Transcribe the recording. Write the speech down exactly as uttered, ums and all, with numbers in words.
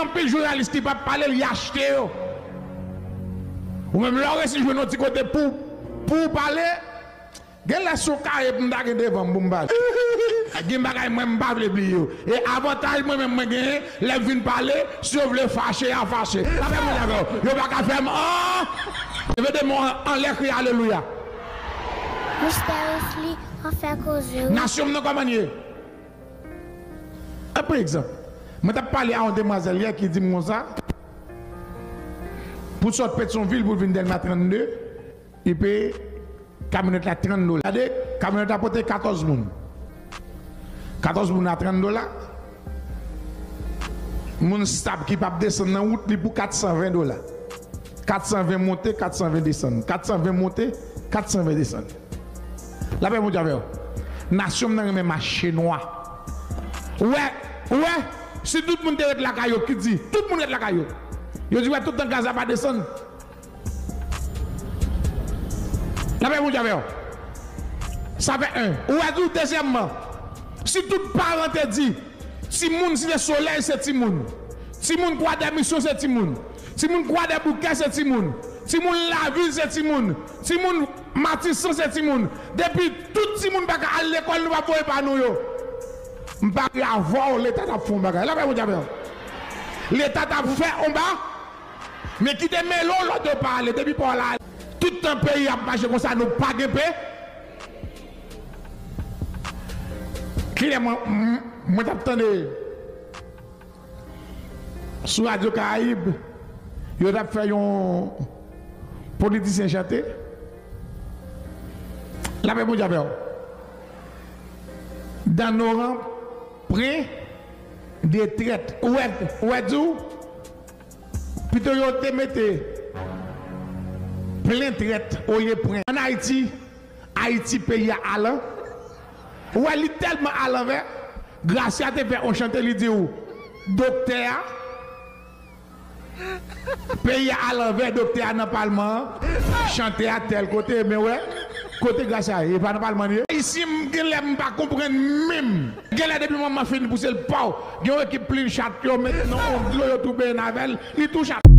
Anpil jounalis ki p ap pale, li achte yo. Ou menm, lè w resi jwenn yon ti kote pou, pou w pale, gen lè se yon kaye pou m ta gen devan m pou m pale. Gen bagay mwen m pa vle bliye yo. E avantaj mwen menm mwen genyen, lè m fin pale, si yo vle fache, y a fache. Sa fè mwen avè w. Yo pa ka fè m an. Leve de men w anlè, kriye alelouya. Mistè Wesley, an fè koze wi. Nasyon m nan kòman l ye? An pran egzanp, mwen t ap pale a yon demwazèl yè ki di m konsa, pou sot Petyonvil pou l vin Dèlma trannde, li peye kamyonèt la trant dola. Gade, kamyonèt la pote katòz moun. Katòz moun a trant dola. Moun stab ki p ap desann nan wout li pou kat san ven dola. Kat san ven monte, kat san ven desann. Kat san ven monte, kat san ven desann. Lapè Bondye avè w. Nasyon m nan renmen mache nwa. Ou wè, ou wè, si tout moun te ret lakay yo, ki di, tout moun ret lakay yo. Yo di, wè, tout tan gaz la pa desann. Lapè Bondye avè w. Sa fè en. Ou wè tou, dezyèmman, si tout paran te di, timoun Site Solèy se timoun, timoun Kwadèmisyon se timoun, timoun Kwadèboukè se timoun, timoun Lavil se timoun, timoun Matisan se timoun. Depi tout timoun pa ka al lekòl, nou p ap voye pa nou yo. M parye avè w, Leta t ap fè yon bagay. Lapè Bondye avè w. Leta t ap fè yon ba-, men kite mele w lòt yo pa ale. Depi pa w la, tout tan peyi ap mache konsa, nou pa gen pe. Kilè mwen, mwen, mwen t ap tande sou Radyo Karayib, yo t ap fè yon politisyen chante. Lapè Bondye avè w. Dans nos rangs, point de traite. Ou wè, ou wè di w, pito yo te mete plen trèt olye pwen. Ann Ayiti, Ayiti peyi a alan. Ou wè, li tèlman alanvè, Gracia te fè yon chante, li di w, doktè a, peyi a alanvè, doktè a nan palman an, chantè a tèl kote, men wè, kote Gracia ye, e pa nan palman li ye. Ayisyen, m gen lè m pa konprann menm. Gen lè depi manman fin pouse l, paw, gen yon ekip plin chat yo met nan yon dlo, yo tou benyen avè l, li tou chat.